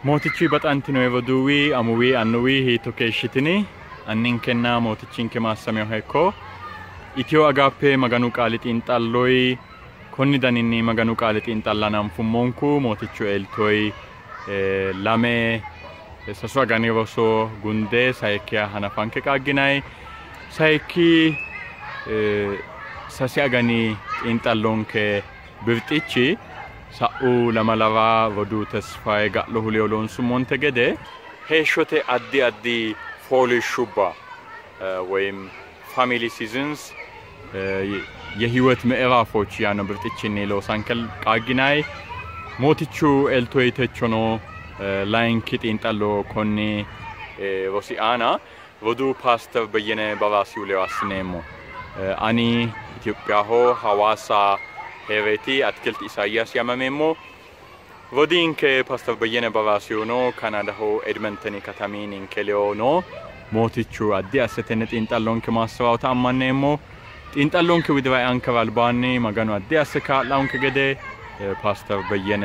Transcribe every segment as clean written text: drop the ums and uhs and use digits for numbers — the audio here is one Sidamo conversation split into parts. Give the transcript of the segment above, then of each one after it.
Mootichi baxantino roduuwi amuwi annuwi hiitto keeshshitini anninkenna mootichinke maassameho ikko Itiyo Agaappe Maganu qaali xiinxalloyi konni daninni Maganu qaali xiinxallan anfummonku mootichu eltoyi lame sasu agani roso gunde sayikkiha hanafanke qaagginayi sayikki sasi agani xiinxallonke birxichi sa'u lamalara roduu Tesfaye ga'lohu ledo loonsummonte gede heeshshote addi addi fooliishshubba ወይም ፋሚሊ ሲዝንስ የህይወት ምዕራፎች ያነው birxichinni loosanke qaagginayi mootichu eltoyi techono layinki xiinxallo konni rosi aana roduu ፓስተር በየነ በራሲው ledo assineemmo. Ani Itophiyaho Hawaasa heereeti Atikilti Isaayyaas yaamameemmo. Rodiinke ፓስተር በየነ በራሲው no Kanaadaho Edmontoni katami ninke ledo no. Mootichu addi asse tenne xiinxallonke maassirawota ammanneemmo. Xiinxallonke widira eankera albaanni Maganu addi asse kaa'lawonke gede ፓስተር በየነ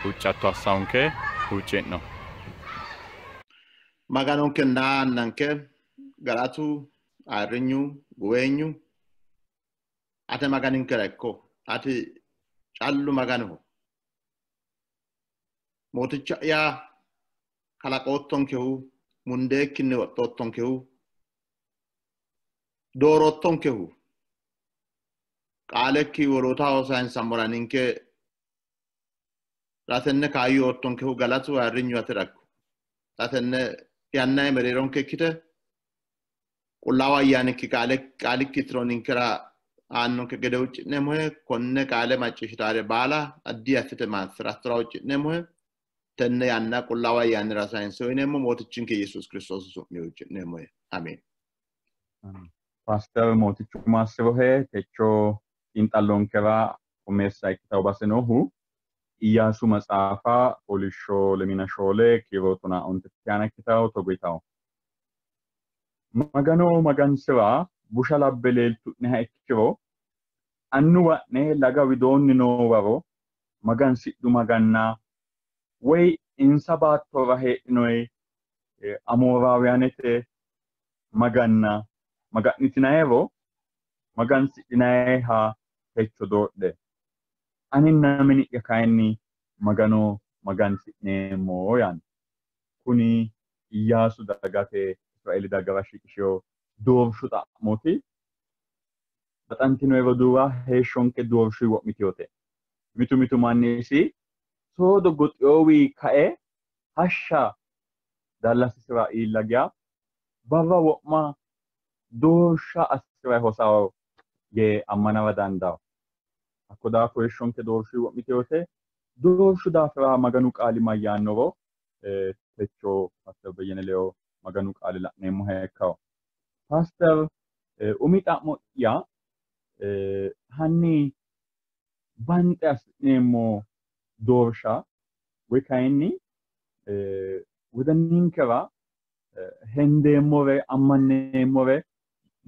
huuccatto assawonke huucci'no. Maganonkenna annanke galatu ayirrinyu guweenyu ate Maganinkera ikko ati callu Maganoho mooticha'ya kalaqoottonkehu mundeekkinni woxxoottonkehu dooroottonkehu qaalekki wolootaho sayinsammora ninke xa tenne kaayyo oottonkehu galatu ayirrinyu atera ikko xa tenne yannayi mereeronke ikkite qullaawu ayyaanikki qaalikki tiro ninkera aannonke gede huucci'neemmohe konne qaale macciishshitaare baala addi assite maassirattora huucci'neemmohe tenne yanna qullaawu ayyaanira sayinse uyineemmo mootichinke Yesuus Kiristoosi su'mi huucci'neemmohe አሜን። ፓስተር mootichu maassirohe techo xiinxallonkera qummeessa ikkitawo base noohu Iyyaasu maxaafa fooliishsho lemina shoole kiiro tonaa ontitte aana ikkitawo togo yitawo. Magano magansira busha labbe leeltu'neha ikkiro annuwa'ne laga widoonni noo waro magansidhu maganna woy insa baattora heedhinoyi Amooraawiyaanete maganna maga'nitinayero magansidhinayiha techo doodhe. Aninna mini'ya kayinni Magano magansi'neemmo yaanno. Kuni Iyyaasu dagate Israeeli dagara shiqishiyo doorshu xa'mooti. Baxantino roduuwa heeshshonke doorshu wo'mitinote. Mitu mitu manni isi soodo goxiyoowi kae hashsha dallasisira iilla geya barra wo'ma doorsha assiray hosawo yee ammanara dandawo. Hakko daafo heeshshonke doorshu wo'mitinote. Doorshu daafira Maganu qaali mayyaannoro techo ፓስተር በየነ ledo Maganu qaali la'neemmoha ikkawo. ፓስተር umi xa'mo'ya hanni banxe assi'neemmo doorsha woy kayinni wodaninkera hendeemmore ammanneemmore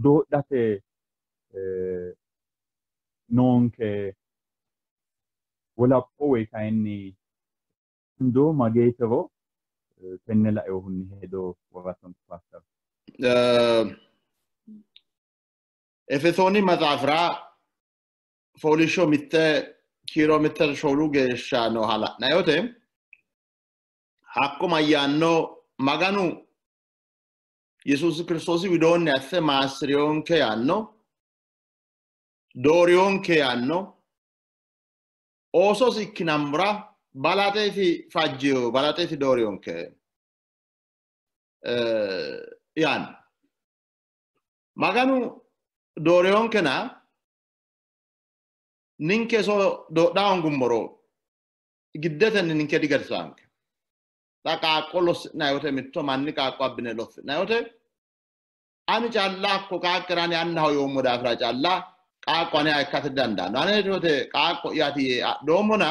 doodhate noonke wolapho woy kayinni ndo mageetero tenne laeohunni hedo woratonke ፓስተር። Efesooni maxaafira fooliishsho mitte kiiro mitte shoolu geeshsha nooha la'nayote hakko mayyaanno Maganu Yesuusi Kiristoosi widoonni asse maassiriyonke yaanno dooriyonke yaanno oososi ikkinammora balaxeeti fajjiyo balaxeeti dooriyonke. Yaanno. Maganu doorinonkena ninke iso doodha hoongummoro giddetenni ninke digatisannonke. Xa qaaqqo lossi'nanni wote mitto manni qaaqqo abbine lossi'nanni wote ani calla hakko qaaqqira ani annaho yoommo daafira calla qaaqqo aneha ikkate didandaanno. Ane wote qaaqqo'yaati yee adhoommona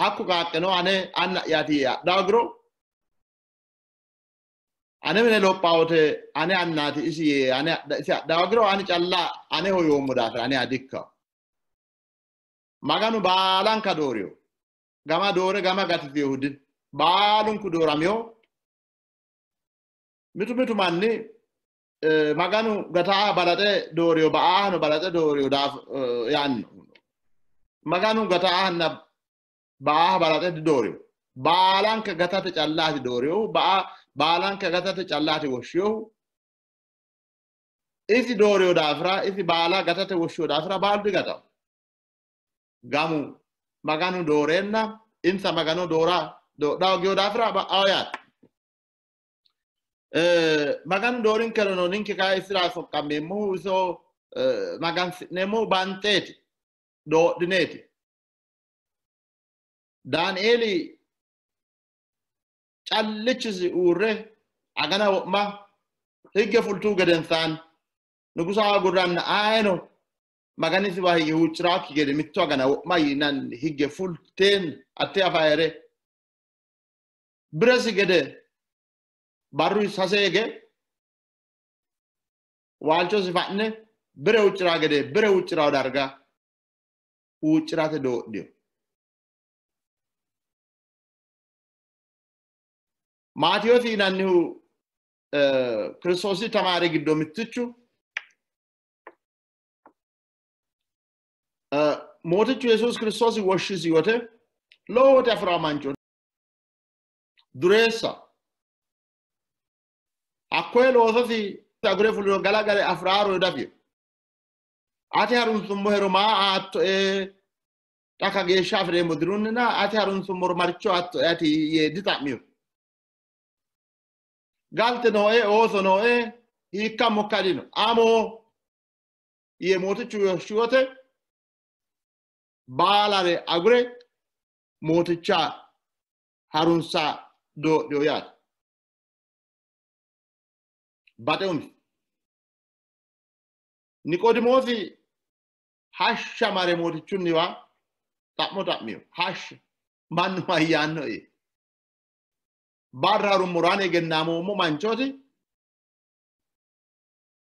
hakku qaaqqino ane anna'yaati yee adha hoogiro ane mine lopha wote ane annaati isi yee ane isi adha hoogiro ani calla aneho yoommo daafira aneha dikkao. Maganu baalanka dooriyo. Gama doore gama gatisiyohu dino. Baalunku dooramiyo. Mitu mitu manni Maganu gataa balaxe dooriyo ba'aahano balaxe dooriyo yaanno. Maganu gataahanna ba'aaha balaxe didooriyo. Baalanka gatate callaati dooriyohu, baalanka gatate callaati woshshiyohu. Isi dooriyo daafira, isi baala gatate woshshiyo daafira baalu digatao. Gamu Maganu dooreenna insa Magano doora doodha hoogino daafira ba'ao yaate. Maganu doorinkerono ninke kayi isira soqqammeemmohu iso magansi'neemmohu banxeeti, doodhineeti. Daanieeli callichisi uurre agana wo'ma higge fultuhu gedensaanni nugusa agurranna ayeno Maganisiwa hige huucciraakki gede mitto agana wo'ma yinanni higge fulteen atte afa hee're biresi gede barru sase hige waalchosi fa'ne bire huucciraa gede bire huuccirawo darga huuccirate doodhino. Maatiyoosi yinannihu Kiristoosi tamaari giddo mittichu Mootichu Yesuusi Kiristoosi woshshisi wote lowo wote afi'rawo mancho dureessa hakkoye loososi agure fuliro galagale afi'raaro dafio. Ate harunsummohero maa aattoe xa kageeshsha afi'reemmo dirunnina ate harunsummoro maricho aattoe ati yee dixa'miyo. Galte nooe ooso nooe hiikkammokka dino amo yee mootichu woshshi wote baalare agure mooticha harunsa doodhiyo yaate. Baxe umisi. Niqoodimoosi hashsha mare mootichunniwa xa'mo xa'miyo. Hashsha mannu mayyaannoe? Barra harummoro ane egennaamoommo manchooti.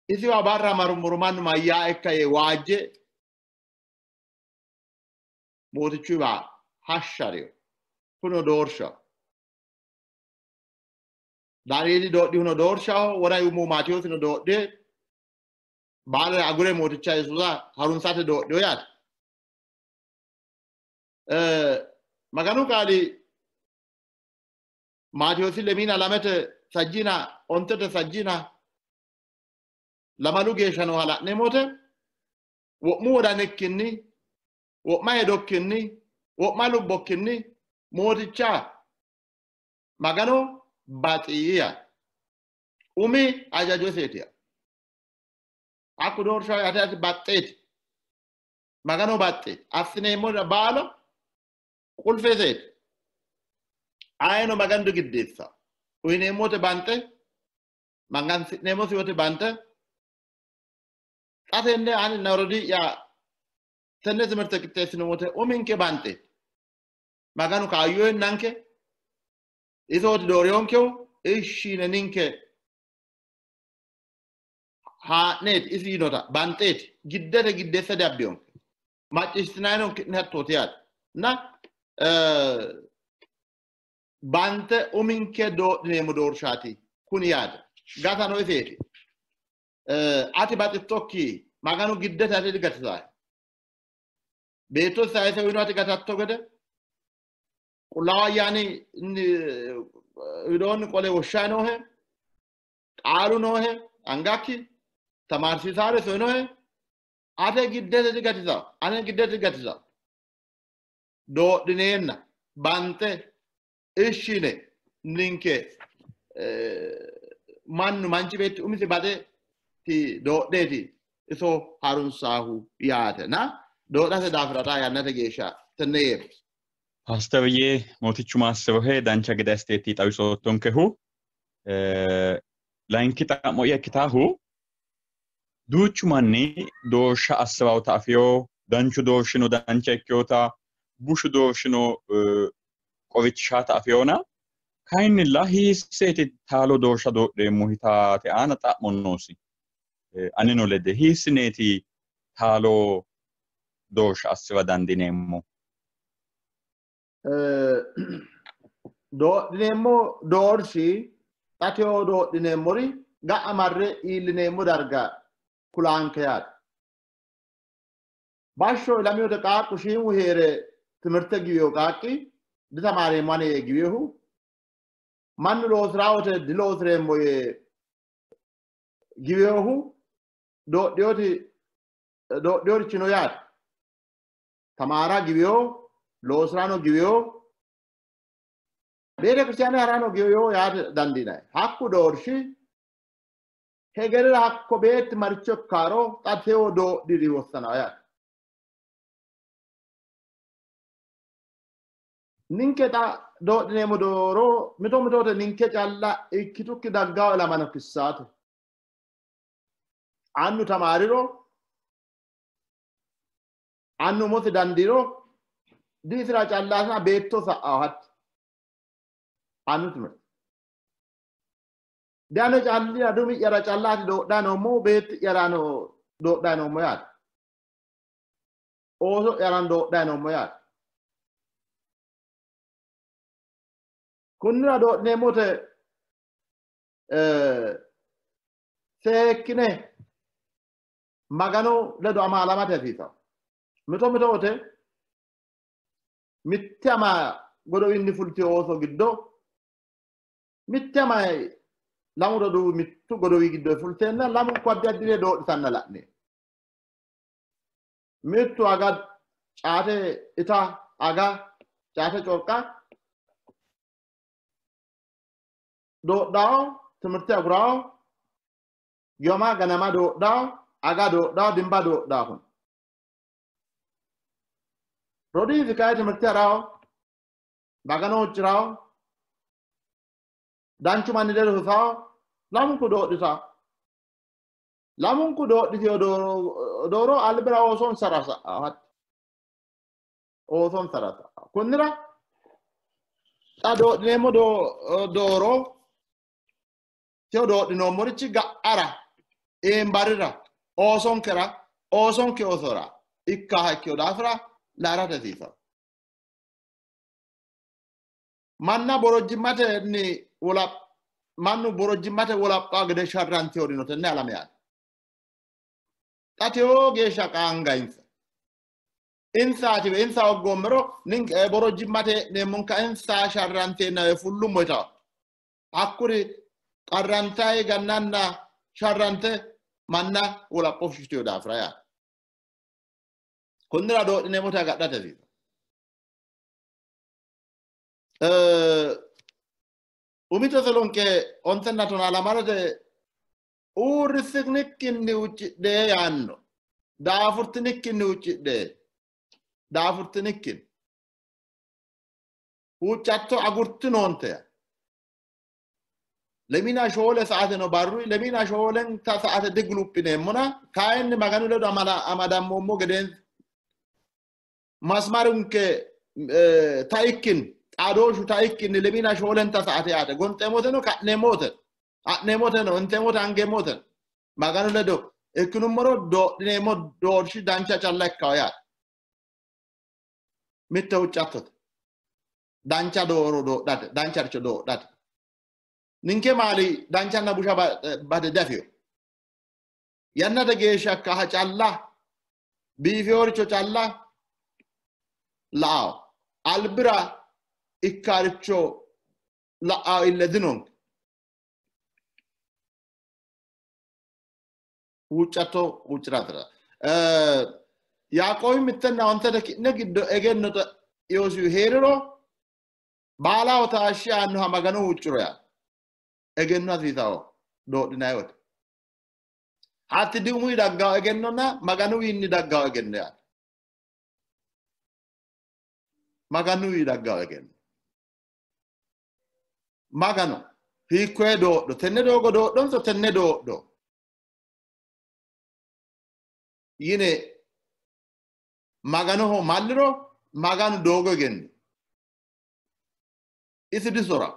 Isiwa barra marummoro mannu mayyaa ikka yee waajje mootichuwa hashsha reyo. Kuno doorshaho. Daanieeli doodhihuno doorshaho, wona yuummohu Maatiyoosino doodhe baalare agure mooticha Yesuusa harunsate doodhiyo yaate. Maganu qaali Maatiyoosi lemiina lamete sajjina ontete sajjina lamalu geeshsha nooha la'neemmo wote wo'mu wodanikkinni wo'ma hedokkinni wo'ma lubbokkinni mooticha Magano baxi yaate. Umi hajajoseeti yaate. Hakku doorshaho ate ati baxxeeti. Magano baxxeeti. Assineemmore baala qulfeseeti. Ayeno Maganu digiddeessa. Uyineemmo wote banxe, magansi'neemmosi wote banxe, xa tenne aninna rodii'ya tenne timirte qixxeessino wote uminke banxe. Maganu kaayyo eennanke, isooti dooriyonkehu, ishshi yine ninke haa'neeti isi yiinota banxeeti giddete giddeessa diabbiyonke. Macciishshitinayino ki'ne hattooti yaate. Na bante uminke doodhineemmo doorshaati kuni yaate. Gatano iseeti. Ati baxittokki Maganu giddete ate digatisaahe. Beettosi sayise uyino ati gatatto gede Qullaawu Ayyaani widoonni qole woshshayi noohe, qaalu noohe, angakki tamaarsiisaare soyinohe, ate giddete digatisaahu, ane giddete digatisaahu. Doodhineenna banxe ishshine ninke Mannu manchi beetti umisi baxe ti doodheeti iso harunsaahu yaatena doodhate daafira xaa yannate geeshsha tenne yeemmo. Paasterye mootichu maassirohe dancha gede assiteeti xawisoottonkehu. Layinki xa'mo'ya ikkitaahu duuchu manni doorsha assirawota afiyo, danchu doorshino dancha ikkeyota, bushu doorshino qorichishaata afiyona, kayinnilla hiisseeti taalo doorsha doodheemmo yitaate aana xa'mo noosi. Anino lede hiissineeti taalo doorsha assira dandiineemmo? Doodhineemmo doorshi xa teyo doodhineemmori ga'a marre iillineemmo darga kulaanke yaate. Bashsho ilamiyote qaaqqu shiimu heere timirte giwiyo qaaqqi ditamaareemmo ane yee giwiyohu mannu loosirawote diloosireemmo yee giwiyohu doodhiyorichino yaate. Tamaara giwiyo, loosirano giwiyo, beete kiristiyaane harano giwiyo yaate dandiinanni. Hakku doorshi hegerera hakko beetti maricho ikkaaro xa teyo doodhiri wossanawo yaate. Ninke xa doodhineemmo dooro mito mitote ninke calla ikkitukki daggawo ilamano kissaate. Annu tamaariro, annu umosi dandiiro diisira callaasina beetto sa'awo hatti. Annu timirte. Diano callira dumi'yara callaati doodhayi noommohu beetti'yarano doodhayi noommo yaate. Ooso'yarano doodhayi noommo yaate. Kunnira doodhineemmote seekkine Maganu ledo amaalamate hasiisawo. Mito mito wote mitte ama godowinni fultino ooso giddo mitte ama lamu roduuwi mittu godowi giddo fulteenna lamunku addi addire doodhitanna la'ne. Mittu aga caate ita aga caate corqa doodhawo, timirte agurawo, giwama ganama doodhawo, aga doodhawo, dimba doodhawo kun. Rodiisi kayi timirte harawo, Magano huuccirawo, danchu manni ledo hosawo, lamunku doodhitawo. Lamunku doodhiteyo dooro albira oosonsara sa'awo hatti. Oosonsara sa'awo. Kunnira xa doodhineemmo dooro teyo doodhinoommorichi ga'ara eembarira oosonkera oosonke oosora ikkaha ikkeyo daafira laarate hasiisawo. Manna borojjimmatenni mannu borojjimmate wolaphaa gede sharranteyorino tenne alame aana. Xa teyo geeshsha qaanga insa. Insaatiwe insa hoggoommero ninke borojjimmate hee'neemmonka insa sharranteennawe fullummo yitawo. Hakkuri qarrantayi gannanna sharrante manna wolapho fushshiteyo daafira yaate. Konnira doodhineemmota agadhate hasiisawo. Umi Teselonqe 12 uurrisinikkinni huuccidhe yaanno. Daafurtinikkinni huuccidhe. Daafurtinikkinni. Huuccatto agurtinoonte. Lemina shoole sa'ate no barru, lemina shoolenta sa'ate diguluphineemmona, kayinni Maganu ledo amadammoommo gedeen masmarunke taikkin xaadooshshu taikkinni lemina shoolenta sa'ate yaate. Gonxeemmoteno ka'neemmoteno, a'neemmoteno, inteemmote, angeemmoteno Maganu ledo ikkinummoro doodhineemmo doorshi dancha calla ikkawo yaate. Mitte huuccattote. Dancha dooro doodhate, dancharicho doodhate. Ninke maali danchanna busha bade dafiyo. Yannate geeshsha kaha calla, biifiyoricho calla la'awo. Albira ikkaricho la'awo ille dinonke. Huuccatto huucciratira. Yaaqoobi mittenna ontete ki'ne giddo egenno xe'iyosihu heeriro baalaho taashshe aannoha Magano huucciro yaate. Egenno hasiisawo. doodhinayi wote. Hatti diumuyi daggawo egennonna Maganuwiinni daggawo egenno yaate. Maganuwi daggawo egenno. Magano hiikkoye doodho? Tenne doogo doodhonso tenne doodho? Yine Maganoho malliro Maganu doogo egenno. Isi disora.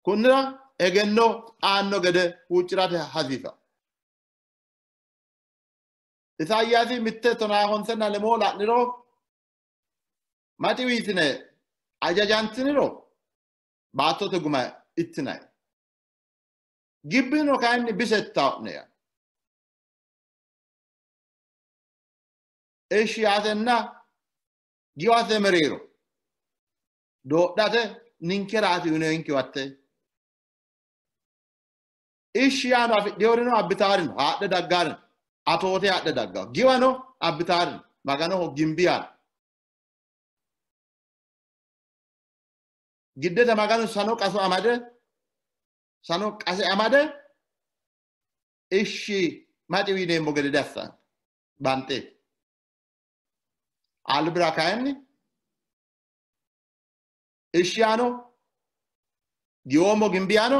Kunnira egenno aanno gede huuccirate hasiisa. Isaayyaasi 5:14 la'niro maxiwiitine ajajantiniro baattote guma ittinay. Gibbino kayinni bisettaa'ne yaa. Ishi yaatenna giwate mereero doodhate ninkeraati uyinoyinke watte. Ishi yaano afidhiyorino abbitaarino haadhe daggaarino atoote haadhe daggawo giwano abbitaarino Maganoho gimbi yaano. Giddete Maganu sano qaso amade sano qase amade ishi maxiwi yineemmo gede diassanno banxeeti. Albira kayinni ishi yaano giwoommo gimbi yaano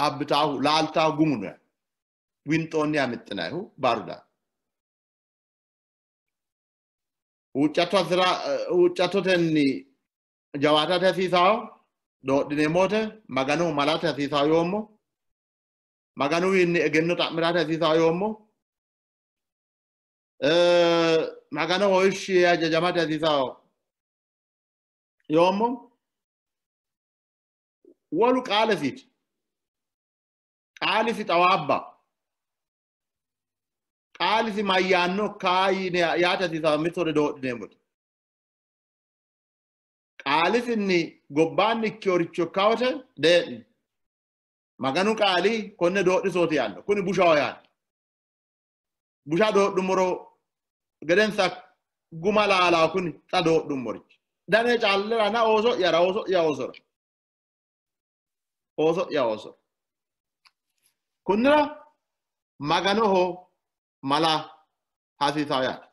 abbitaahu laaltaahu gumu no winxoonni amixxinayihu baru daa. Huuccatto assira huuccattotenni jawaatate hasiisawo doodhineemmo wote Maganoho malate hasiisawo yoommo. Maganuwiinni egenno xa'mirate hasiisawo yoommo. Maganoho ishi hajajamate hasiisawo yoommo. Wolu qaalesiiti. Qaalisi xawaabba. Qaalisi mayyaanno kaa yine yaate hasiisawo mittore doodhineemmote. Qaalisinni gobbaanni ikkeworicho ikkawote dee'ni. Maganu qaali konne doodhisooti yaanno. Kuni bushaho yaanno. Busha doodhummoro gedensa guma laalawo kuni xa doodhummorichi. Dane callirana ooso'yara ooso'ya oosora. Ooso'ya oosora. Kunnira Maganoho mala hasiisawo yaate.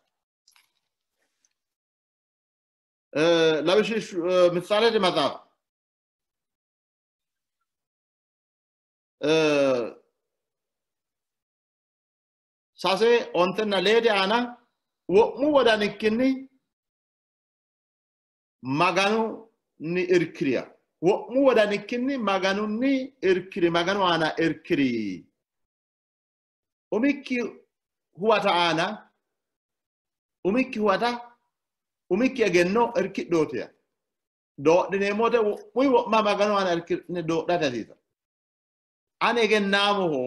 Lawishshu Misalete maxaafa 3:14 aana wo'mu wodanikkinni Maganunni irkiriya. Wo'mu wodanikkinni Maganunni irkiri, Maganu aana irkiri. Umikki huwata aana, umikki huwata, umikki egenno irkidhooti yaa. Doodhineemmo wote wo'muyi wo'ma Maganu aana irki'ne doodhate hasiisanno. Ani egennaamoho,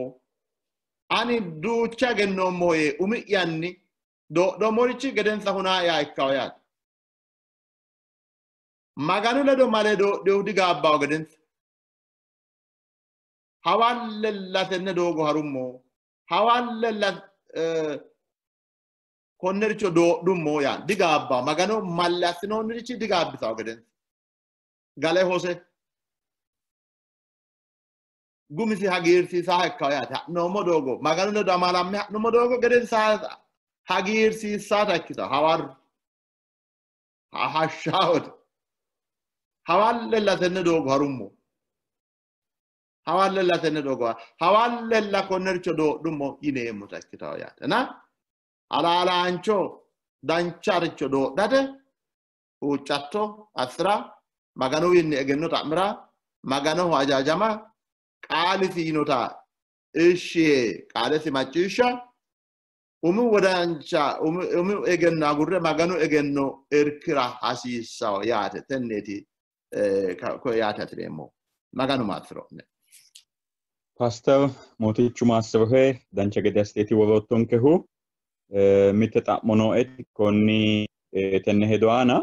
ani duucha egennoommoho yee umi'yanni doodhoommorichi gedensa hunaa'ya ikkawo yaate. Maganu ledo male doodhihu digaabbawo gedensa. Hawallella tenne doogo harummo, hawallella konnericho doodhummo yaa digaabbawo. Magano malle assinoonnirichi digaabbisawo gedensa. Gale hose gumisi hagiirsiisaa ikkawo yaate. Ha'noommo doogo Maganu ledo amalamme ha'nummo doogo gedensa hagiirsiissaata ikkitawo. Hawarru hashshawote. Hawallella tenne doogo harummo. Hawallella tenne doogo hawallella konnericho doodhummo yineemmota ikkitawo yaate. Na halaalaancho dancharicho doodhate huuccatto assira, Maganuwiinni egenno xa'mira, Maganoho hajajama, qaalisi yinota ishi yee qaalesi macciishsha, umi wodancha umi egenno agurre Maganu egenno irkira hasiissawo yaate. Tenneeti koye yaate hasireemmo. Maganu maassiro'ne. Paaster Mootichu maassirohe dancha gede assiteeti woroottonkehu. Mitte xa'mo nooeti konni tenne hedo aana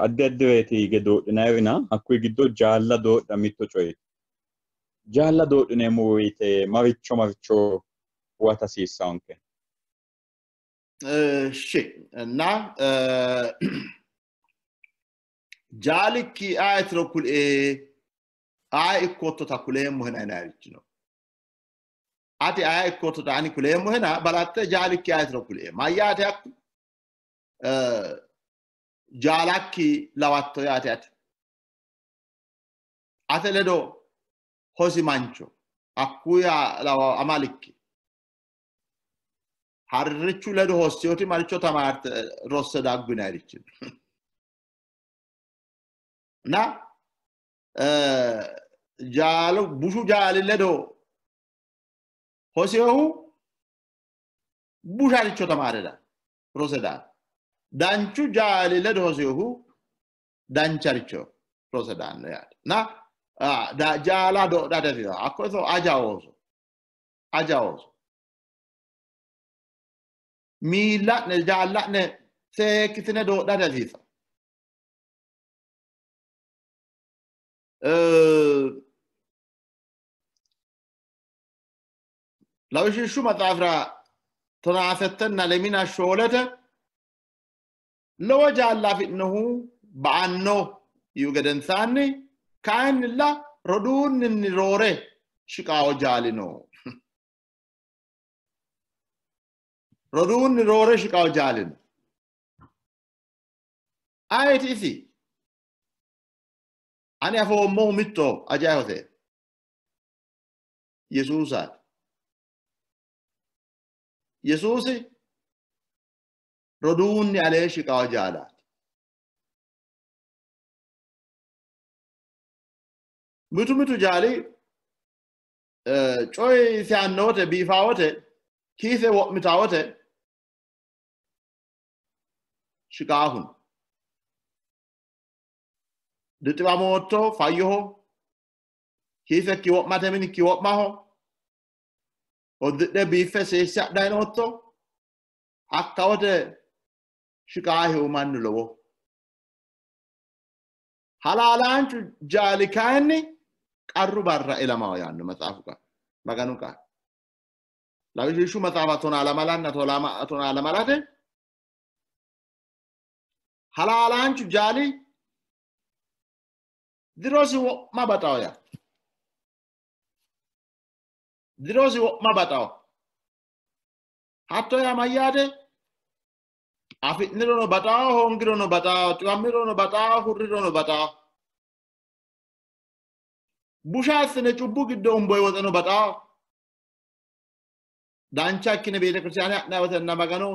addi addireeti hige doodhinayirina hakkuyi giddo jaalla doodha mitto coyeeti. Jaalla doodhineemmo woyite maricho maricho huwata hasiissawonke? እሺ እና jaalikki ayetiro kulie Aye ikkoottota kuleemmohena yinannirichi no. Ati aye ikkoottota ani kuleemmohena balaxxe jaalikki ayetiro kulie. Mayyaate hakku? Jaalakki lawatto yaate ati. Ate ledo hosi mancho hakkuya lawa amalikki. Harrichu ledo hossiyoti maricho tamaarte rosse daggu yinannirichi no. እና jaalu bushu jaali ledo hosehu busharicho tamaare daa rose daa danchu jaali ledo hosehu dancharicho rose daanno yaate. Na jaala doodhate hasiisanno. Hakko iso aja ooso aja ooso miilla'ne jaalla'ne seekkitine doodhate hasiisanno. Lawishshu maxaafira 14 lowo jaalla afi'nohu ba'anno yiu gedensaanni kayinnilla roduunninni roore shiqaawo jaali no. Roduunni roore shiqaawo jaali no. Ayeti isi? Ani afoommohu mitto ajayi hose Yesuusaati. Yesuusi roduunni alee shiqaawo jaalaati. Mitu mitu jaali coyi seyanno wote biifaa wote kiise wo'mitaa wote shiqaahu no. Dixiwamootto fayyoho kiisekki wo'mate minikki wo'maho uddidhe biiffe seesse hadhayi nootto hakka wote shiqaahihu mannu lowo. Halaalaanchu jaali kayinni qarru barra ilamaho yaanno maxaafu qaali Maganu qaali. Lawishshu maxaafa 12 12 halaalaanchu jaali dirosi wo'ma baxawo yaa. Dirosi wo'ma baxawo. Hatto yaa mayyaate? Afi'nirono baxawo, hoongirono baxawo, xiwammirono baxawo, hurrirono baxawo. Busha assine cubbu giddo umboyi woxeno baxawo. Dancha ikkine beetekiristaane ha'nayi wotenna Maganu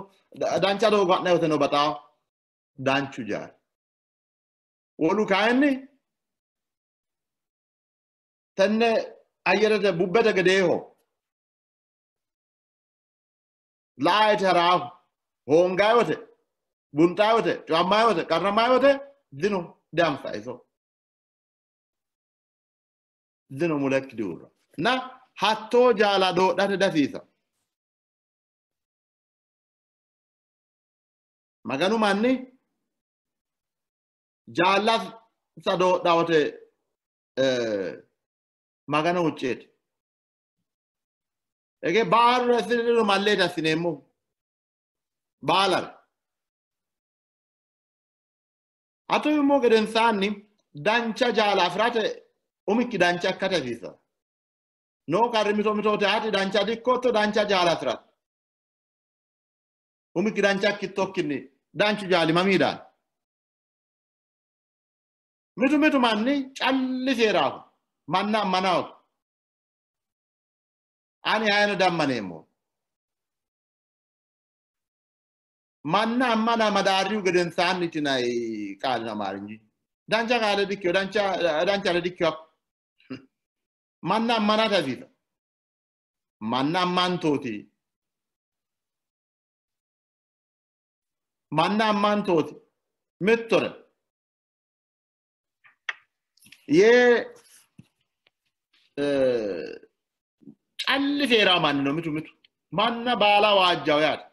dancha doogo ha'nayi woteno baxawo. Danchu jaali. Wolu kayinni tenne ayyerete bubbete gedeeho la'ayete haraahu hoongayi wote bunxayi wote cu'ammayi wote qarramayi wote dino dianfayi iso dino mulekki diuurra. Na hattoo jaala doodhate dihasiisanno. Maganu manni jaallansa doodha wote Magano huucceeti. Ege baalu assiniro malleeti assineemmohu baalare. Hatto yinummo gedensaanni dancha jaala afirate umikki dancha ikkate hasiisanno. Noo qarri mito mitote ati dancha dikkootto dancha jaala afirate. Umikki dancha ikkittokkinni danchu jaali mamii daanno? Mitu mitu manni calli seeraahu manna ammanaho. Ani ayeno diammaneemmo. Manna ammana madaarrihu gedensaanni tinayi qaalino amaarinji. Dancha qaale dikkiyo, danchare dikkiyo hakku. Manna ammanate hasiisanno. Manna ammantooti. Manna ammantooti. Mittore. Yee calli seeraa manni no mitu mitu. Manna baala waajjawo yaate.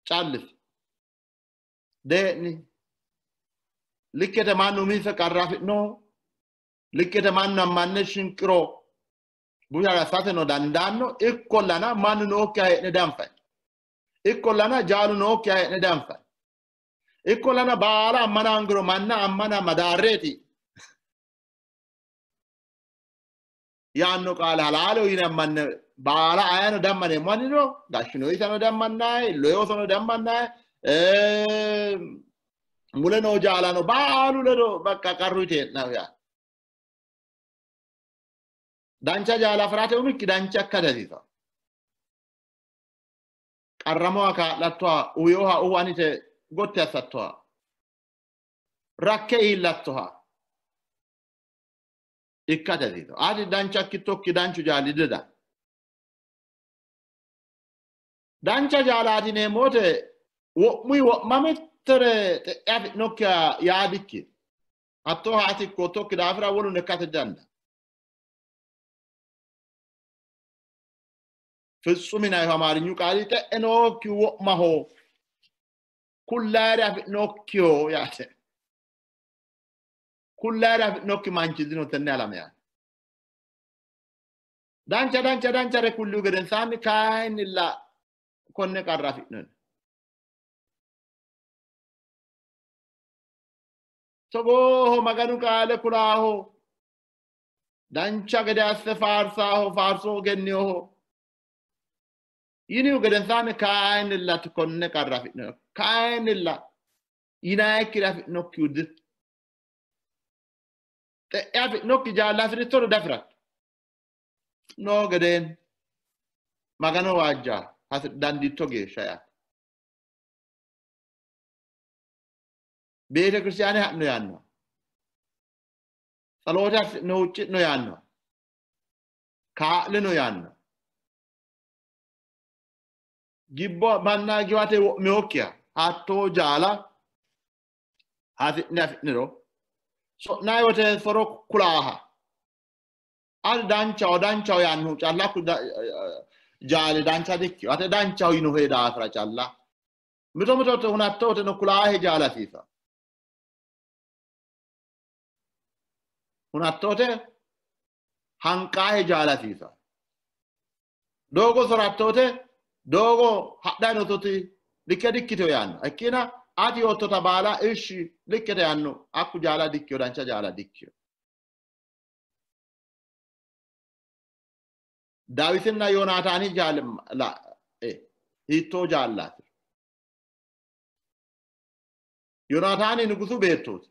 Callisi. Dee'ni. Likkete mannu uminsa qarra afi'no. Likkete mannu ammanne shinqiro busha assateno dandaanno. Ikkollana mannu nookkiha hee'ne dianfayi. Ikkollana jaalu nookkiha hee'ne dianfayi. Ikkollana baala ammana hangiro manna ammana madaarreeti. Yaanno qaale halaaleho yine ammanne baala ayeno dammaneemmo annino gashshinoyitano dammannayi, loyoosono dammannayi, mule noo jaalano baalu ledo bakka qarru yite hee'nayi yaate. Dancha jaala afirate umikki dancha ikka hasiisawo. Qarramoha kaa'lattoha, uwinoha uwanite gotti assattoha, rakke iillattoha ikkate hasiisawo. Ati dancha ikkittokki danchu jaali dida. Dancha jaalaati yineemmo wote wo'muyi wo'ma mittere xe'e afi'nokkiha yaa dikkino. Hattooha ati ikkoottokki daafira woluno ikkate didandaanno. Fitsum yinannihu amaarinyu qaali xe'e nookkihu wo'maho, kullaayire afi'nokkiho yaate. Kullaayire afi'nokki manchi dino tenne alame aana. Dancha dancha danchare kullihu gedensaanni kayinnilla konne qarra afi'noni. Togooho Maganu qaale kulaaho, dancha gede asse faarsaaho, faarso egenniyoho yinihu gedensaanni kayinnilla konne qarra afi'noni. Kayinnilla yinaayikkiri afi'nokkihu dino. Xe'e afi'nokki jaalla afi'rittoro dafiratto. Noo gedeen Magano waajja dandiitto geeshsha yaate. Beete Kiristiyaane ha'no yaanno. Tsaloote assi'no huucci'no yaanno. Kaa'lino yaanno. Gibbo manna giwate wo'miyokkiha hattoo jaala hasi'ne afi'niro so'nayi wote soro kulaaha. Ati danchaho danchaho yaannohu calla jaali dancha dikkino. Ate danchaho yinohe daafira calla. Mito mito hunatto woteno kulaahe jaala hasiisa. Hunatto wote hanqaahe jaala hasiisa. Doogo soratto wote doogo hadhayi noottoti likke dikkiteyo yaanno. Ikkina ati yoottota baala ishshi likkete yaanno. Hakku jaala dikkino, dancha jaala dikkino. Daawitinna Yoonaataani hiittoo jaallaati? Yoonaataani nugusu beettooti.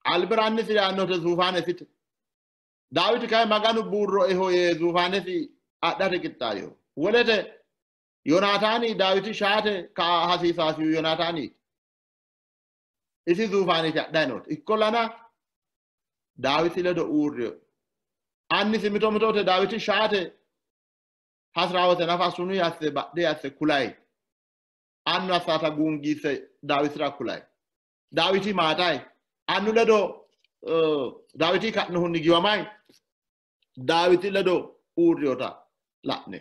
Albira annisi yaannote zuufaanesite. Daawiti kayi Maganu buurroeho yee zuufaanesi adhate qixxaawino. Wolete Yoonaataani Daawiti shaate kaa hasiisaasihu Yoonaataaniiti. Isi zuufaanesi adhayi noote. Ikkollana Daawiti ledo uurrino. Annisi mito mitote Daawiti shaate hasi'raa wote nafa sunu asse badhe asse kulayi. Annu assaata guungiisse Daawitira kulayi. Daawiti maaxayi. Annu ledo Daawiti ka'nohunni giwamayi. Daawiti ledo uurrinota la'ne.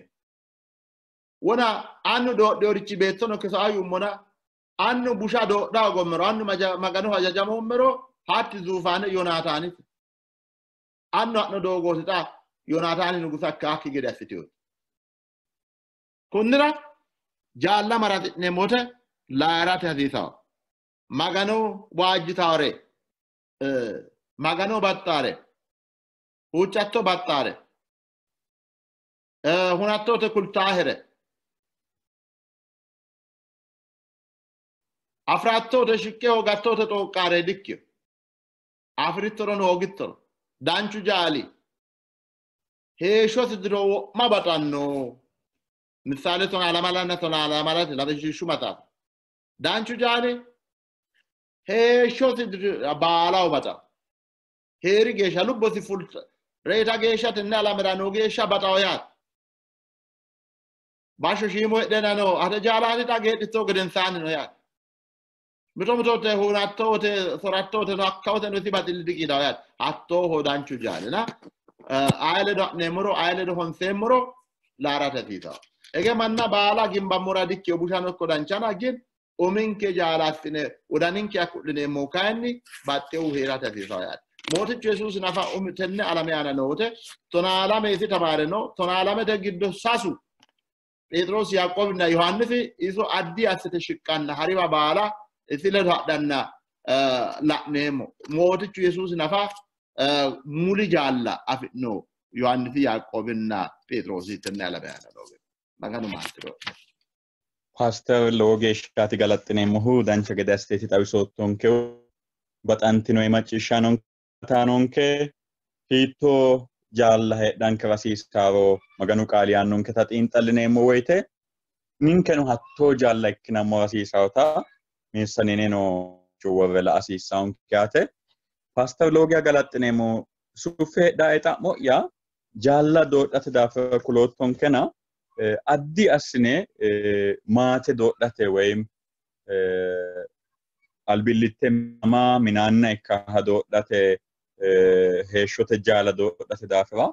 Wona annu doodhinorichi beettono kisaa yuummona annu busha doodha hoogommero annu Maganoho hajajamoommero hatti zuufaane Yoonaataanite. Annu ha'no doogooti xa Yoonaataani nugusa ikkaakki gede assiteyooti. Kunnira jaalla maraxi'neemmo wote layi'rate hasiisawo. Magano waajjitaare, Magano baxxaare, huuccatto baxxaare, hunattote kultaahere, afirattote shiqqe hoogattote xooqqaare dikkino. Afirittorono hoogittoro danchu jaali heeshshosi diro wo'ma baxanno. Missaale tonaa lamalanna tonaa lamalate lawishshu maxaafa. Danchu jaali heeshshosi diro baalaho baxanno. Heeri geeshsha lubbosi fulta reyita geeshsha tenne alamera noo geeshsha baxawo yaate. Bashsho shiimo heedheenna no ate jaalaati xa geedhitto gedensaanni no yaate. Mito mitote hunatto wote soratto wote no hakka wote no isi baxilli diqiidawo yaate. Hattooho danchu jaalina aye ledo ha'neemmoro aye ledo honseemmoro laarate hasiisawo. Ege manna baala gimbammora dikkino bushano ikko danchana gin uminke jaala assine wodaninke aku'lineemmohu kayinni baxxehu heerate hasiisawo yaate. Mootichu Yesuusi nafa umi tenne alame aana noo wote 12 isi tamaare no. 12 giddo sasu Pheexiroosi, Yaaqoobinna Yohaannisi iso addi assite shiqqanna hariwa baala isi ledo hadhanna la'neemmo. Mootichu Yesuusi nafa muli jaalla afi'no Yohaannisi, Yaaqoobinna Pheexiroosi tenne alame aana noo gede. Maganu maassi'ro. Paaster lowo geeshshaati galaxxineemmohu dancha gede assiteeti xawisoottonkehu. Baxantino macciishshaanonke hiittoo jaalla heedhankera hasiisaaro Maganu qaali yaannonketa xiinxallineemmo woyite ninkeno hattoo jaalla ikkinammora hasiisaarota meessanineno worre la'a hasiissaanke yaate. Paaster lowo geeshsha galaxxineemmo. Suffe heedhae xa'mo'ya jaalla doodhate daafira kuloottonkena addi assine maate doodhate woyim albillitte ama minaanna ikkaha doodhate heeshshote jaala doodhate daafira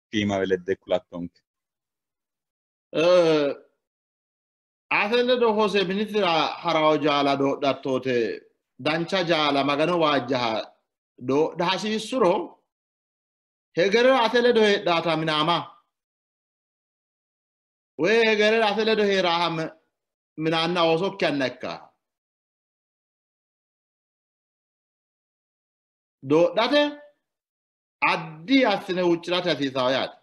shiimare ledde kulattonke. Ate ledo hose minisira harawo jaala doodhattote dancha jaala Magano waajjaha doodha hasiissuro hegerera ate ledo heedhaata minaama woy hegerera ate ledo heeraaha minaanna oosokki anna ikka doodhate addi assine huuccirate hasiisawo yaate.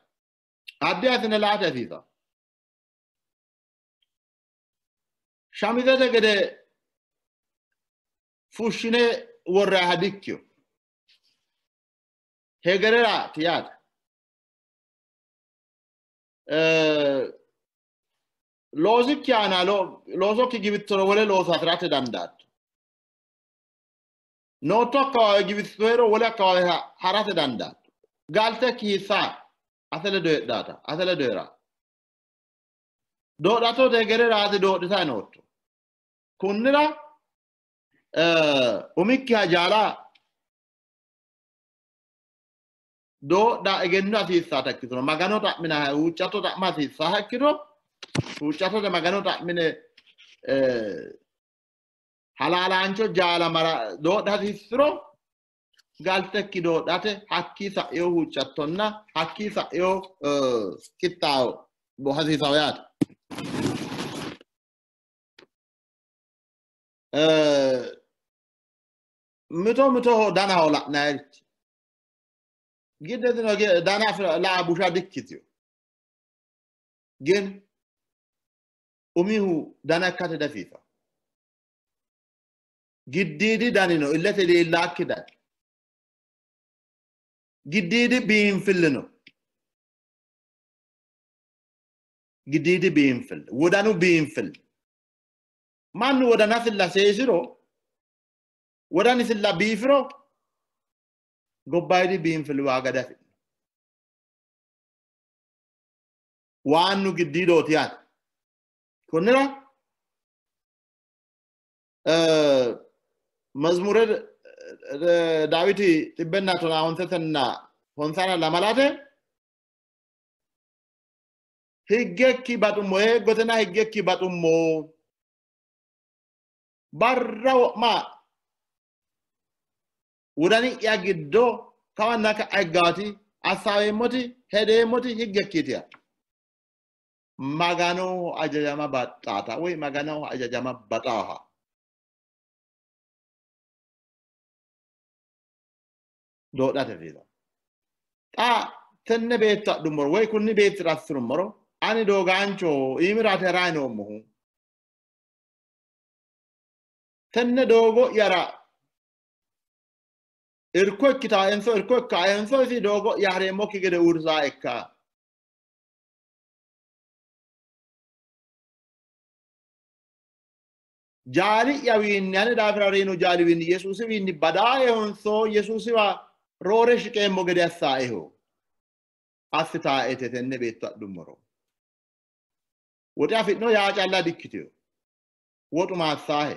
Addi assine la'ate hasiisawo. Shamizete gede fushshine worrayiha dikkiyo. Hegereraati yaate. Loosikki aana loosokki giwittoro wole looso afirate dandaatto. Nootto akkawaawe giwittohero wole akkawaawe harate dandaatto. Galtekki hiissaa ate ledo heedhaata ate ledo heeraa. Doodhattote hegereraati doodhitayi nootto. Kunnira umikkiha jaala doodha egenno hasiissaata ikkituro Magano xa'minaha huuccatto xa'ma hasiissaha ikkiro huuccattote Magano xa'mine halaalaancho jaala mara doodha hasiissuro galtekki doodhate hakkii sa'eyo huuccattonna hakkii sa'eyo qixxaawo hasiisawo yaate. Mito mitoho danaho la'nayirichi giddetino dana la'a busha dikkitiyo. Gin umihu dana ikkate dafiifa. Giddiidi danino illete leellaakki dani. Giddiidi biinfillino. Giddiidi biinfilli. Wodanu biinfilli. Mannu wodanasilla seesiro wodanisilla biifiro gobbayidi biinfilli waaga dafidhino. Waannu giddiidooti yaate. Konnira መዝሙረ ዳዊት xibbenna tonaa honsetenna honsana lamalate higgekki baxummo eeggotena higgekki baxummo barra wo'ma wodani'ya giddo kawanna ka'a higgaati assaaweemmoti hedeemmoti higgekkiiti yaate. Maganoho ajajama baxxaata woy Maganoho ajajama baxaaha. Doodhate fiida. Xa tenne beetto adhummoro woy kunni beettira assinummoro ani doogaanchoho iimiraati harayi noommohu. Tenne doogo'yara irko ikkitaaenso irko ikkaaenso isi doogo'ya hareemmokki gede uurrisaa ikka. Jaali'yawiinni ane daafira reyino jaaliwiinni Yesuusiwiinni badaaehonso Yesuusiwa roore shiqeemmo gede assaaeho. Assitaaete tenne beetto adhummoro. Woxe afi'no yaa calla dikkitiyo. Woxu maassaahe.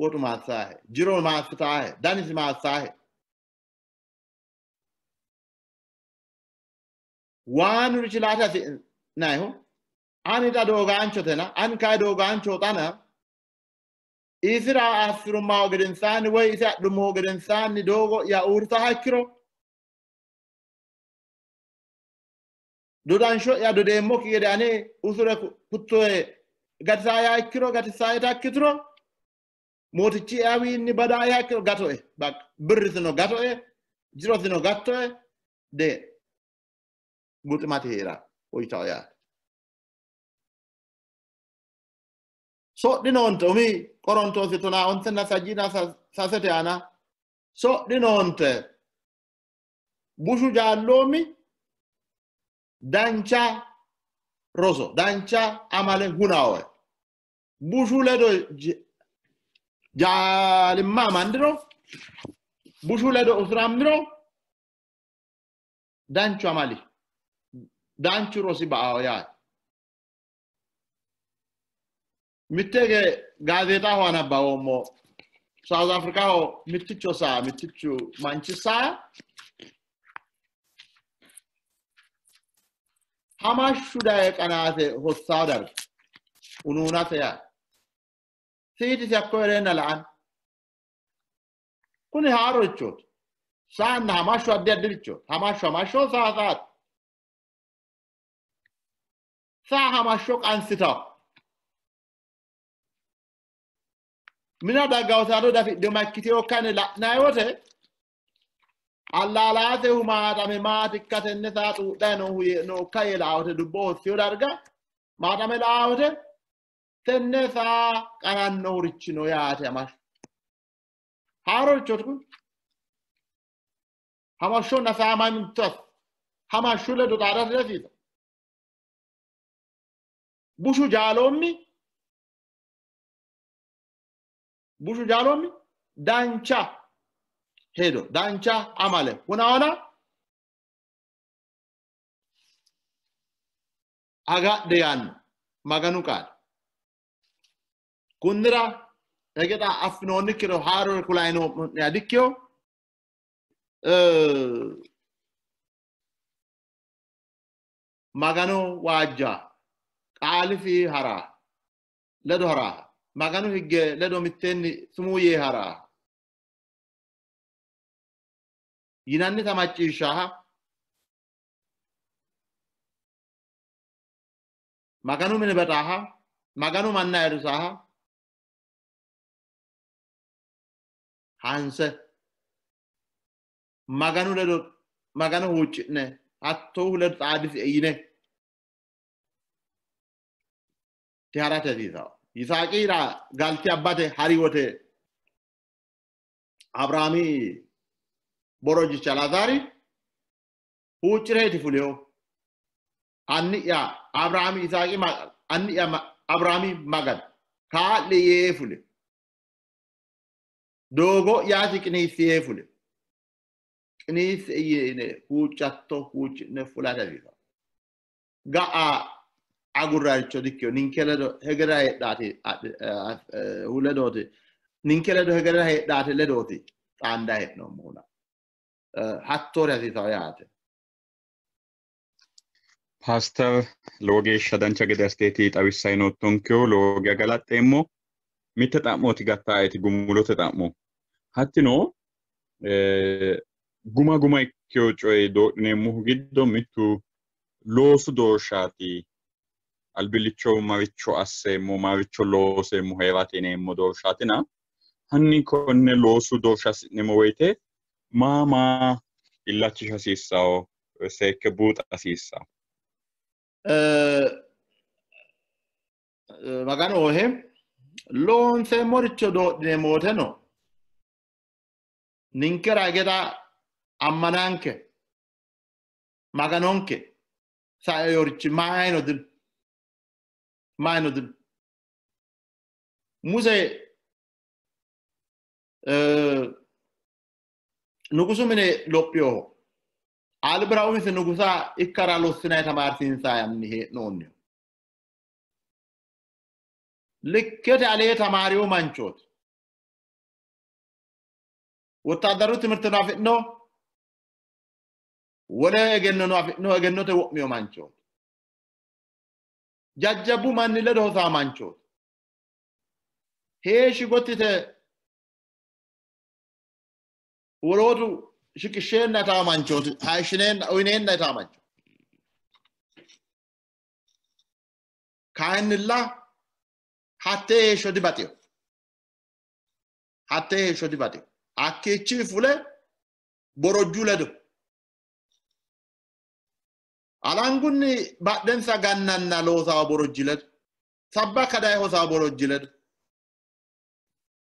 Woxu maassaahe. Jiro maassitaahe. Danisi maassaahe. Waanurichi laate hasi'nayihu ani xa doogaanchotena ani kayi doogaancho xana isira assirummaho gedensaanni woy isi adhummoho gedensaanni doogo'ya uurrisaha ikkiro dodansho'ya dodeemmokki gede ane usure kuttoe gatisaaya ikkiro gatisaayeta ikkituro mootichi'yawiinni badaayaha ikkiro gatoe baqqa birrisino gatoe Jirosino gattoe de buximate hee'ra woyitawo yaate. Sodhinoonte umi Qorontoosi 13 na 36 aana sodhinoonte. Bushu jaalloomi dancha roso dancha amale hunawoe. Bushu ledo jaalimma amandiro, bushu ledo usurammiro danchu amali danchu rosi ba'awo yaate. Mittege gaazeexaho anabbawoommo South Africaho mitticho saa mittichu manchi saa hamashshu daye qanaate hossawo darga unuunate yaate. Siitisi hakko heereenna la'an kuni haarorichooti. Saanna hamashshu addi addirichooti. Hamashshu hamashsho saa saate. Saa hamashsho qansitawo. Mina daggawtaano dafidhino makkiteyo kane la'nayi wote allaalaatehu maaxame maatikka tenne saa xuudhayi noohu nookka yee la'awote dubbo hossiyo darga maaxame la'awote tenne saa qanannohurichi no yaate hamashshu. Haarorichooti kun. Hamashshonna saa mayi mitto asso. Hamashshu ledo xaadate dihasiisanno. Bushu jaaloommi bushu jaaloomi dancha hedo dancha amale hunaona agadhe yaanno Maganu qaali. Kunnira egexa affinoonnikkiro haarore kulayi noommo'neha dikkino. Magano waajja qaalisi hara ledo hara Maganu higge ledo mitteenni sumuu yee hara yinannita macciishshaha Maganu mine baxaaha Maganu manna ayirrisaaha hanse Maganu ledo Magano huucci'ne hattoohu ledo xaadisi yine tiharate hasiisawo. Yisaaqira galte abbate hari wote Abiraami borojjichi Alaazaari huuccireeti fuleyo. Anni'ya Abiraami Yisaaqi anni'ya Abiraami Magano kaa'li yee fule. Doogo'yaati qiniissi yee fule. Qiniisse yine huuccatto huucci'ne fulate hasiisawo. Ga'a agurraricho dikkino ninke ledo hegerera heedhaati ledooti ninke ledo hegerera heedhaate ledooti xaandayi hee'noommohuna hattoori hasiisawo yaate. Paaster lowo geeshsha dancha gede assiteeti xawissayi noottonkehu lowo geeshsha galaxxeemmo. Mitte xa'mooti gattaaeti gumulote xa'mo. Hattino guma guma ikkeyo coye doodhineemmohu giddo mittu loosu doorshaati. Albillicho maricho asseemmo maricho looseemmo heerate yineemmo doorshaatina hanni konne loosu doorsha assi'neemmo woyite maa maa illachisha hasiissawo seekke buuxa hasiissawo? Maganu oohe loonseemmoricho doodhineemmo woteno ninkera geda ammananke Maganonke saeyorichi mayino dino. Mayino dino. Muse nugusu mine lophiyoho. Albira umise nugusa ikkara lossinayi tamaarsiinsayanni hee'noonniho. Likkete alee tamaariyo manchooti. Wottaaddaru timirteno afi'no, wole egennono afi'no, egennote wo'miyo manchooti. Jajjabbu manni ledo hosaa manchooti. Heeshshi gottite wolootu shiqishsheenna itaa manchooti, hayishshineenna uyineenna itaa manchooti. Kayinnilla hattee heeshsho dibaxino. Hattee heeshsho dibaxino. Hakkiichi fule Borojju ledo alangunni badhensa gannanna loosawo borojji ledo sabba kadaye hosawo borojji ledo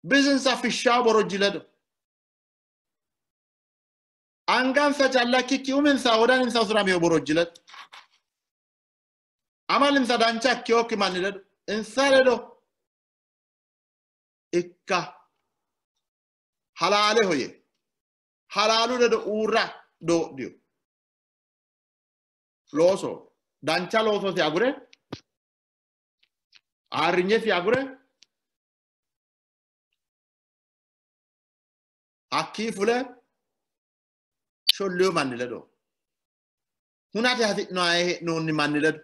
bisinsa fishshawo borojji ledo angansa calla ikkikki uminsa wodaninsa usuramiyo borojji ledo amalinsa dancha ikkiyokki manni ledo insa ledo ikka halaaleho yee halaalu ledo uurra doodhiyo looso dancha loososi agure ayirrinyesi agure hakkii fule sholliyo manni ledo hunate hasi'noyi hee'noonni manni ledo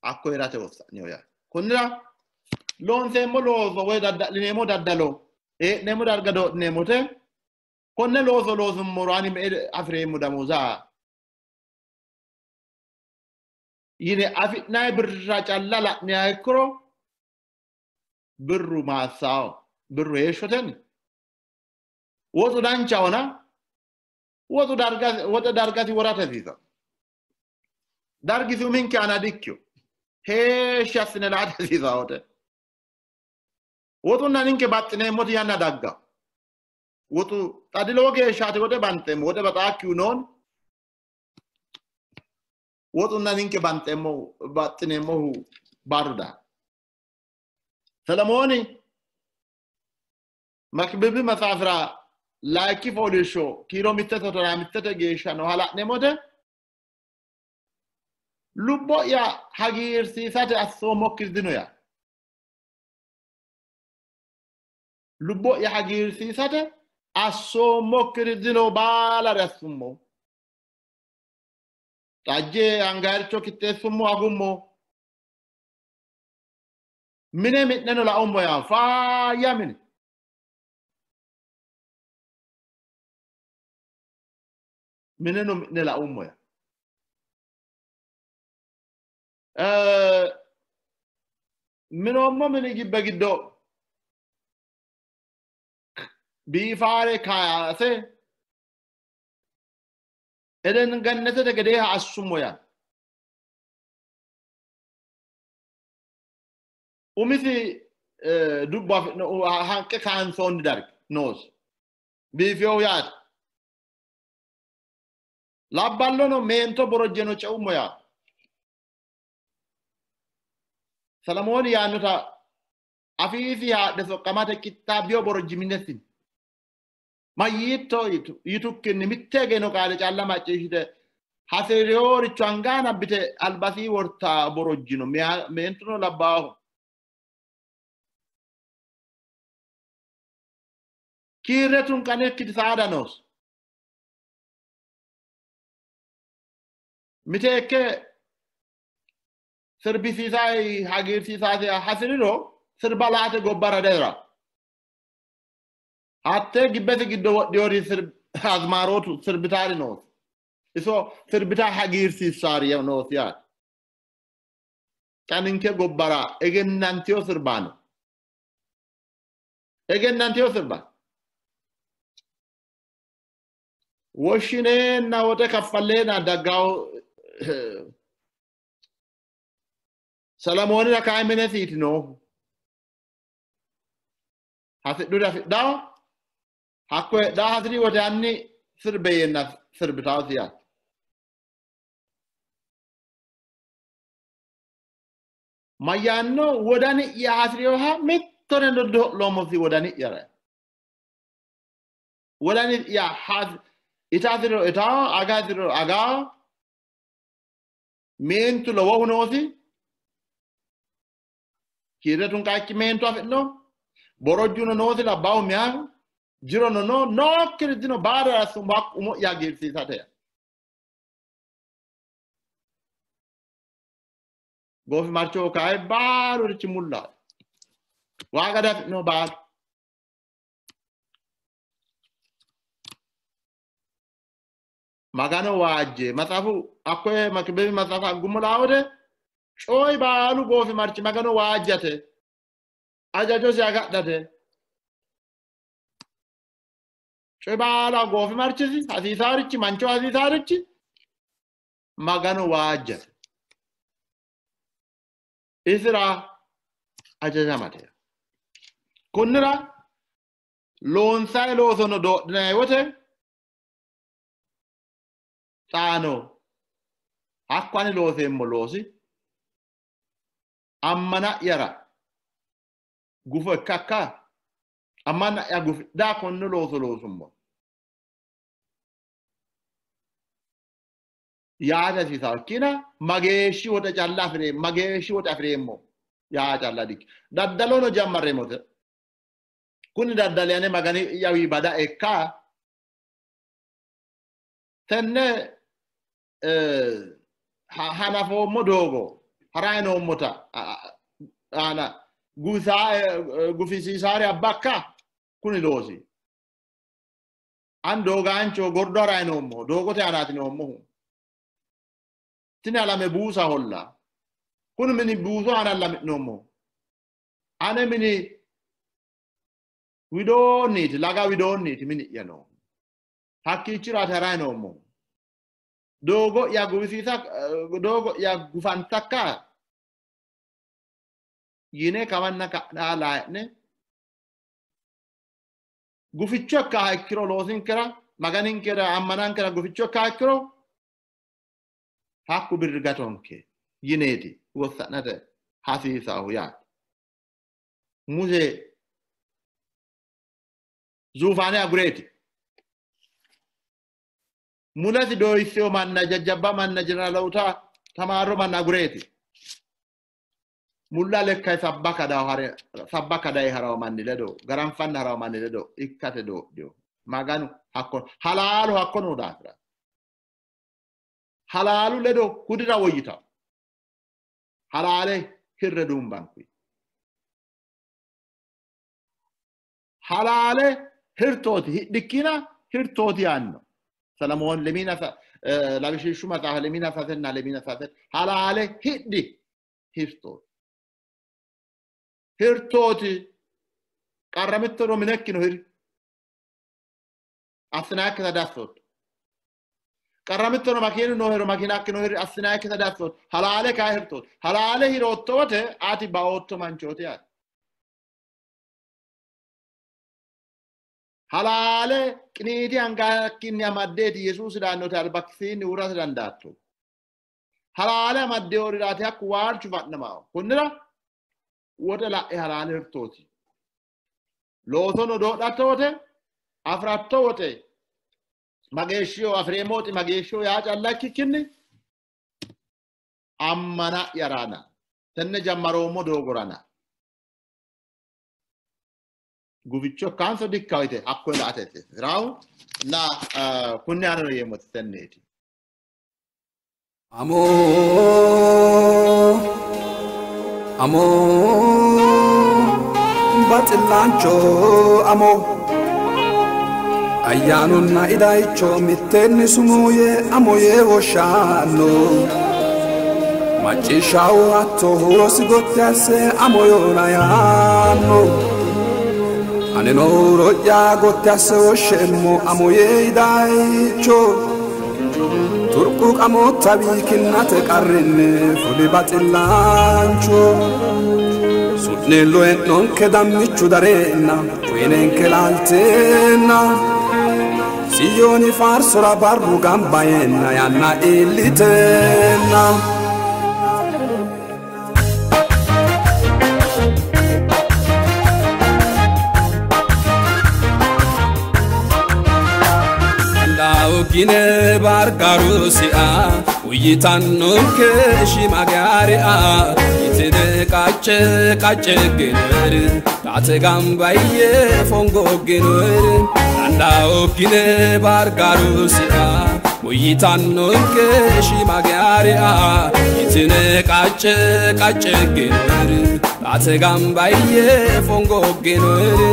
hakko heerate wossa'niho yaate. Konnira loonseemmo looso woy dadda'lineemmo daddalo hee'neemmo darga doodhineemmote konne looso loosummoro ani me''e afi'reemmo damooza yine afi'nayi birra calla la'niha ikkiro birru maassawo, birru heeshshotenni woxu danchahona woxu darga woxe dargasi worate hasiisanno. Dargisi uminke aana dikkiyo heeshshi assine laate hasiisanno woxe. Woxunna ninke baxxineemmoti yanna dagga. Woxu xa dilowo geeshshaati woxe banxeemmo, woxe baxaakkihu nooni? Woxunna ninke banxeemmo baxxineemmohu barru daa. Selemooni Makibibi matsaafira layinki fooliishsho kiiro 5-8 geeshsha nooha la'neemmote lubbo'ya hagiirsiisate assoommokki dino yaa. Lubbo'ya hagiirsiisate assoommokkiri dino, baalare assummo. Xajje angayiricho qixxeessummo, agummo. Mine mi'neno laummo yaa, faayya mine. Mineno mi'ne laummo yaa. Minoommo mini gibbe giddo biifaare kaase Eden gannatete gedeeha assummo yaa. Umisi dubbo afi'no hanqe kaansoonni dargi noosi. Biifewo yaate. Labballono meento borojjeno ceummo yaate. Selemooni yaannota afiisi haadhe soqqamate qixxaabbiyo borojji minessi. Mayyiitto yitukkinni mitte egeno qaale calla macciishshite hasi'rinoricho anga nabbite albasii worta borojjino meentuno labbaaho. Kiirre tunqannikkiti saada noosi. Miteekke sirbisiisayi hagiirsiisaasi hasi'riro sirba laate gobbara dera. Hatte gibbete giddo wodhiyori azmaarootu sirbitaari noosi. Iso sirbita hagiirsiissaari noosi yaate. Xa ninke gobbara egennantiyo sirbaano. Egennantiyo sirba. Woshshineenna woxe kaffalleenna daggawo Selemoonira kayi minesiiti noohu. Hasidhuri afidhawo hakko heedhawo hasiri wote hanni sirbe yeenna sirbitawosi yaate. Mayyaanno wodani'ya hasiriyoha mittore do'loommosi wodani'yara. Wodani'ya ita hasiriro itawo, aga hasiriro agawo, meentu lowohu noosi. Kiirre tunqaakki meentu afi'no, borojjuno noosi labbaahu meyaahu, jirono no, nookkiri dino baala assummo hakku umo'ya hagiirsiisate. Goofimarchoho kayi baalurichi mullaho. Waaga diafi'no baalu. Magano waajje matsaafu hakkoye Makibibi matsaafa aggummo laa wote coyi baalu goofimarchi Magano waajjate, hajajosi agadhate. Coyi baala goofimarchisi hasiisaarichi mancho hasiisaarichi Magano waajjate. Isira hajajamate. Kunnira loonsayi loosono doodhinayi wote xaano hakko ani looseemmo loosi ammana'yara gufo ikkakka ammana'ya gufidhaa konne looso loosummo yaate hasiisawo ikkina mageeshshi woxe calla afireemmo mageeshshi woxe afireemmo yaa calla dikki daddalono jammarreemmote kuni daddali ane Magani'yawi bada ikka tenne hanafoommo doogo harayi noommota aana gufisiisaare abbakka kuni loosi an doogaancho gordo harayi noommo doogote aanaati noommohu tini alame buusa holla kuni mini buusu aana lami'noommo ane mini widoonniiti laga widoonniiti mini'ya noohu hakkiichiraati harayi noommohu doogo'ya gufisiisa doogo'ya gufantakka yine kawanna ka'naa layi'ne guficho ikkaha ikkiro loosinkera Maganinkera ammanankera guficho ikkaha ikkiro hakku birri gatonke yineeti wossa'nate hasiisaahu yaate. Muse zuufaane agureeti. Mulesi dooyisseyo manna jajjabba manna jeneraalota tamaarro manna agureeti. Mulla lekkayi sabbaka daye harawo manni ledo garanfanni harawo manni ledo ikkate doodhiyo. Maganu hakko halaalu hakko noo daafira. Halaalu ledo hudira woyyitawo. Halaale hirre duumbankuyi. Halaale hirtooti hidhikkina hirtooti yaanno. Salamoon lemina lawishshu maxaafa lemina sasenna lemina sasen halaale hidhi hirtooti. Hirtooti qarramittoro minekkino hiri. Assinaakkita diassootto. Qarramittoro makiinu noohero makiinakkino hiri assinaakkita diassootto. Halaale kayi hirtooti. Halaale hirootto wote ati baootto manchooti yaate. Halaale qiniiti angakkinni amaddeeti Yesuusi daannote albakkisiinni uurrate dandaatto. Halaale amaddeyoriraati hakku waalchu fa'namawo. Kunnira woxe la'e halaale hirtooti. Loosono doodhatto wote afiratto woxe mageeshshiyo afireemmo woxi mageeshshiyo yaa calla ikkikkinni ammana'yarana tenne jammaroommo doogorana guficho ikkaanso dikkawo yite hakkoye la'ate hasiisaahu እና kunni aanano yeemmoti tenneeti. Amo amo baxillaancho amo ayyaanunna idayicho mitteenni sumuu yee amo yee woshshanno macciishshawo hatto huurosi gotti asse amo yoona yaanno anino huuro'ya gotti asse woshsheemmo amo yee idayicho turqu qamoota biikinnate qarrinni fuli baxillaancho su'niillu hee'nonke dammichu dareenna uyinenke laalteenna Siyooni faarsora barru gamba yeenna yanna iilliteenna. Gine bargarusia uyitannonke shimagaria yitine qace qace genere taate gambaye fongo genere andao gine bargarusia uyitannonke shimagaria yitine qace qace genere taate gambaye fongo genere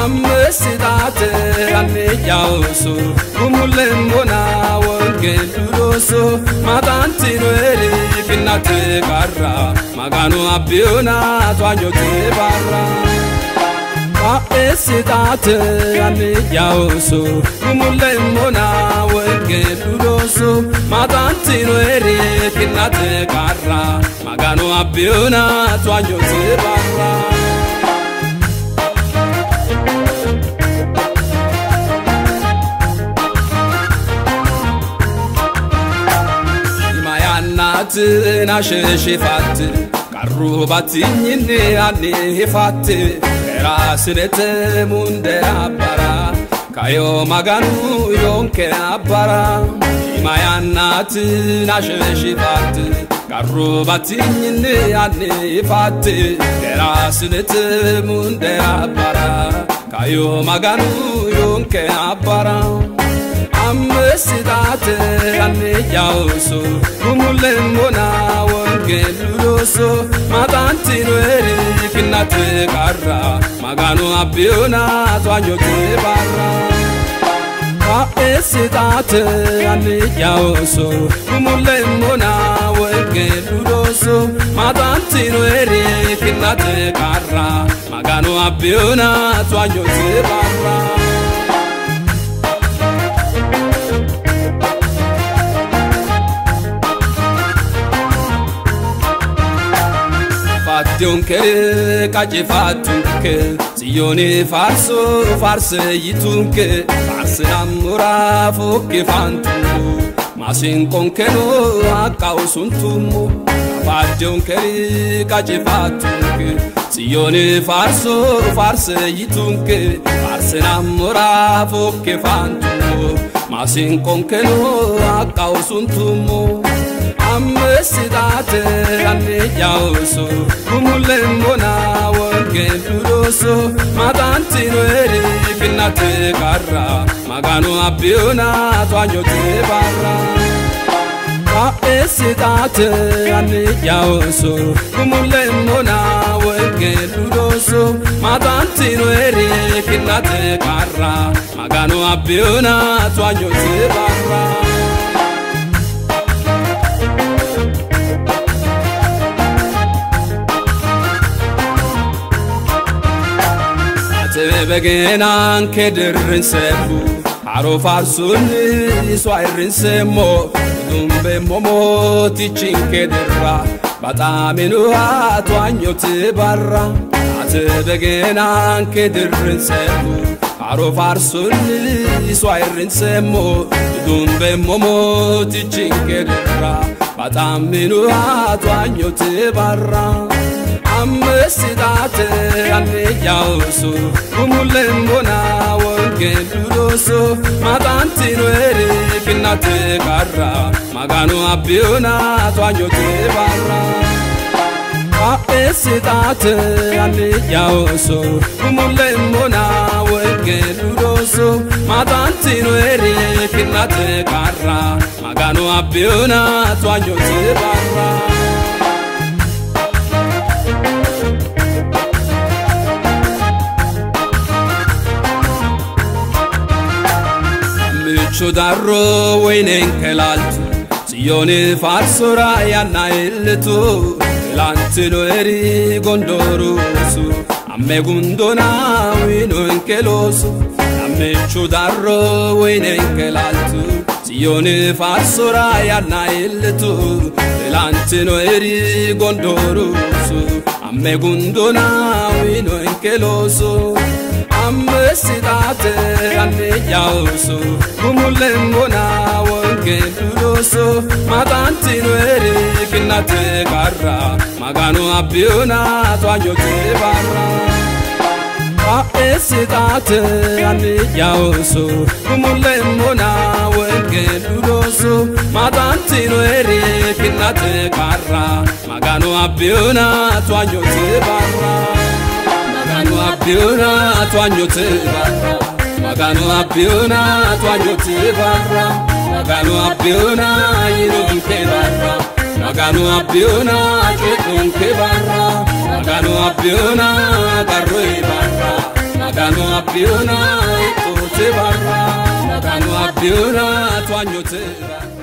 Amesitate aneyauso gumulembona wongeluroso matantino eri kinnate qarra Maganu abbiona twanyote barra. Kaesitaat aniyawusu gumulemona wongelu looso maxantino eri kinnate qarra Maganu abbiyona towaanyote barra. Naasheshifat qarrubatinni anifat erasinete mundera abbara kayo Maganu yonke abbara imayannat naasheshifat qarrubatinni anifat erasinete mundera abbara kayo Maganu yonke abbara. Amesitate aniyawusu gumulemona wongelu looso maxantino eri kinnate qarra Maganu abbiyona towaanyote barra. Kaesitaate aniyawusu gumulemona wongelu looso maxantino eri kinnate qarra Maganu abbiyona towaanyote barra. Fattunke qacifattunke Tsiyoni faarso faarse yitunke faarsinamura fokkifantummo masinqonkeno haqqawusuntummo. Fattunke qacifattunke Tsiyoni faarso faarse yitunke faarsinamura fokkifantummo masinqonkeno haqqawusuntummo. Amesitate aniyawusu gumulemona wongelu looso maxantino eri kinnate qarra Maganu abbiyona towaanyote barra. Kaesitaate aniyawusu gumulemona wongelu looso maxantino eri kinnate qarra Maganu abbiyona towaanyote barra. Begenaan kedirrinsefu haro faarsunni iso ayirrinseemmo dumbeemmo mootichin kedirra baxaminuha towaanyote barra. Ate begenaan kedirrinsefu haro faarsunni iso ayirrinseemmo dumbeemmo mootichin kedirra baxaminuha towaanyote barra. Amesitate aniyawusu gumulemona wongelu looso maxantino eri kinnate qarra Maganu abbiyona towaanyote barra. Kaesitaate aniyawusu gumulemona wongelu looso maxantino eri kinnate qarra Maganu abbiyona towaanyote barra. Darro woynenke laaltu Tsiyoni faarsora yanna illitu ilantino eri gondorusu amme gundona uyinonke looso. Ammichu darro woynenke laaltu Tsiyoni faarsora yanna illitu ilantino eri gondorusu amme gundona uyinonke looso. Amesitate aniyawusu gumulemona wongelu looso maxantino eri kinnate qarra Maganu abbiyona towaanyote barra. Kaesitaate aniyawusu gumulemona wongelu looso maxantino eri kinnate qarra Maganu abbiyona towaanyote barra. Maganu abbiyona towaanyote barra Maganu abbiyona towaanyote barra Maganu abbiyona yinonke barra Maganu abbiyona coyidhonke barra Maganu abbiyona qarroe barra Maganu abbiyona hexxote barra Maganu abbiyona towaanyote barra.